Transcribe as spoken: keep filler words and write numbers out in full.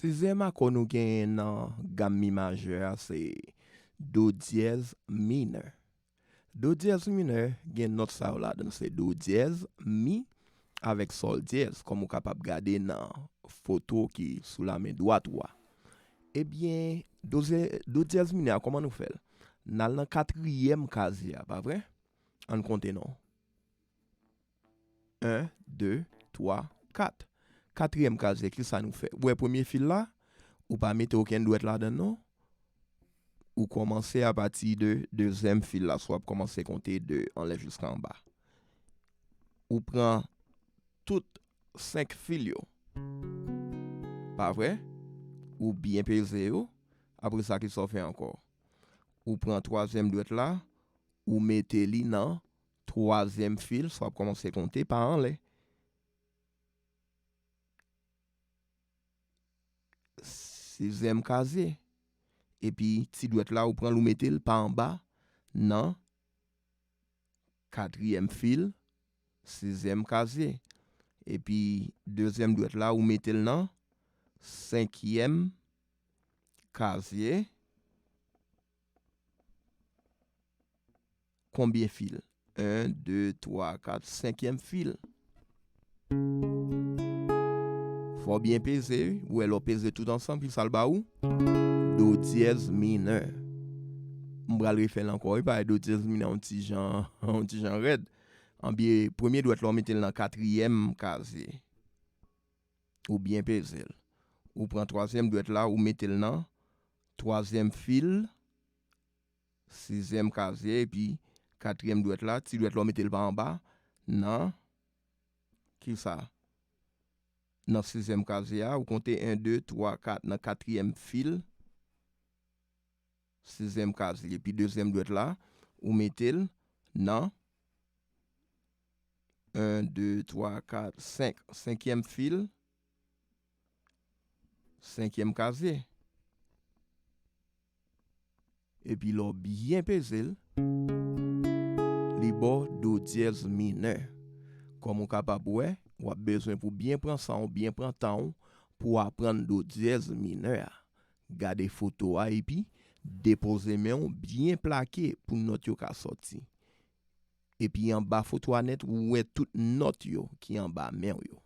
Dezyèm akò nou genyen nan gam mi majè a se do dyèz minè. Do dyèz minè gen nòt sa yo ladan l, se do dyèz, mi avèk sòl dyèz, kòm ou kapab gade nan foto ki sou lamen dwat ou a. Ebyen, do dyè-, do dyèz minè a, kòman nou fè l? N al nan katriyèm kazye a, pa vre? Ann konte non. En, de, twa, kat. Katriyèm kazye, kisa nou fè? Ou wè premye fil la? Ou pa mete okenn dwèt ladan l non. Ou kòmanse apati de dezyèm fil la, si w ap kòmanse konte de anlè jiska anba. Ou pran tout senk fil yo. Pa vre? Ou byen peze yo. Apre sa, kisa w fè ankò? Ou pran twazyèm dwèt la, ou mete li nan twazyèm fil, si w ap kòmanse konte pa anlè. Sizyèm kazye. Epi ti dwèt la, ou pran l, ou mete l pa anba nan katriyèm fil, sizyèm kazye. Epi dezyèm dwèt la, ou mete l nan senkyèm kazye. Konbyen fil? En, de, twa, kat, senkyèm fil. Fò w byen peze, wi. Ou wè, lè w peze tout ansanm, kisa l ba ou? Do dyèz minè. M pral refè l ankò, wi, paske do dyèz minè yon ti jan, yon ti jan rèd. Anbyen, premye dwèt la, w mete l nan katriyèm kazye. Ou byen peze l. Ou pran twazyèm dwèt la, ou mete l nan twazyèm fil, sizyèm kazye, epi katriyèm dwèt la, ti dwèt la, w mete l pa anba, nan, kisa? Nan sizyèm kazye a, ou konte en, de, twa, kat, nan katriyèm fil, sizyèm kazye. Epi dezyèm dwèt la, ou mete l nan en, de, twa, kat, senk. Senkyèm fil, senkyèm kazye. Epi lè w byen peze l, li ba w do dyèz minè. Kòm ou kapab wè, w ap bezwen pou byen pran san w, byen pran tan w pou w aprann do dyèz minè a. Gade foto a epi depoze men w byen plake pou nòt yo ka sòti. Epi anba foto a nèt, ou wè tout nòt yo ki anba men w yo.